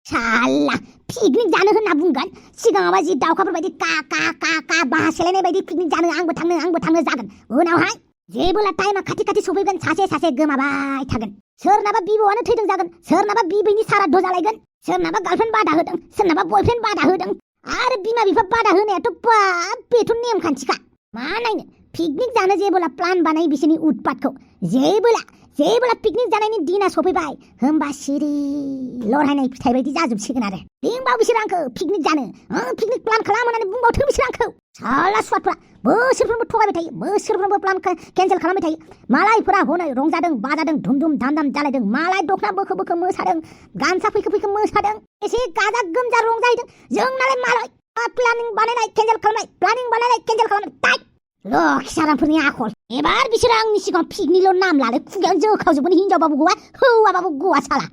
찰나 피그닉 जानो होनना बुंगोन सिगाङावबा जि दाउखाफोर बायदि का का का का बासेलायनाय बायदि पिकनिक जानो आंबो थांनो जागोन उनावहाय जेबोला टाइमा खाथि सफैगोन सासे सासे गोमाबाय थागोन सोरनाबा बिबौआनो थैदों जागोन सोरनाबा बिबैनि सारादु जालायगोन सोरनाबा गार्लफ्रेन्ड बादा होदों सोरनाबा बयफ्रेन्ड बादा होदों आरो बिमा बिफा बादा होनायाथ' बाब बेथ' नेमखान्थिखा मा नायनो पिकनिक जानो जेबोला प्लान बानाय बिसोरनि उतपातखौ जेबोला पिकनिक जानायनि दिना सफैबाय होमबा सिरि लरहायनाय फिथाइ बायदि जाजोबसिगोन आरो बुंबाव बिसोर आंखौ पिकनिक जानो पिकनिक प्लान खालाम होननानै बुंबावथों बिसोर आंखौ साला सुवादफ्रा बोसोरफ्रोमबो थगायबाय थायो बोसोरफ्रोमबो प्लान केन्सेल खालामबाय थायो मालायफोरा हनै रंजादों बाजादों धुम धुम धाम धाम जालायदों मालाय दखना बोखो मोसादों गामसा फैखो मोसादों एसे गाजा गोमजा रंजाहैदों जोंनालाय मालाय प्लानिं बानायनाय केन्सेल खालामनाय लखिसारामफोरनि आखल एबार बिसोरो आंनि सिगाङाव पिकनिकल' नाम लानो खुगायावनो जोखावजोबगोन हिनजावबाबो गवा हौवाबाबो गवा साला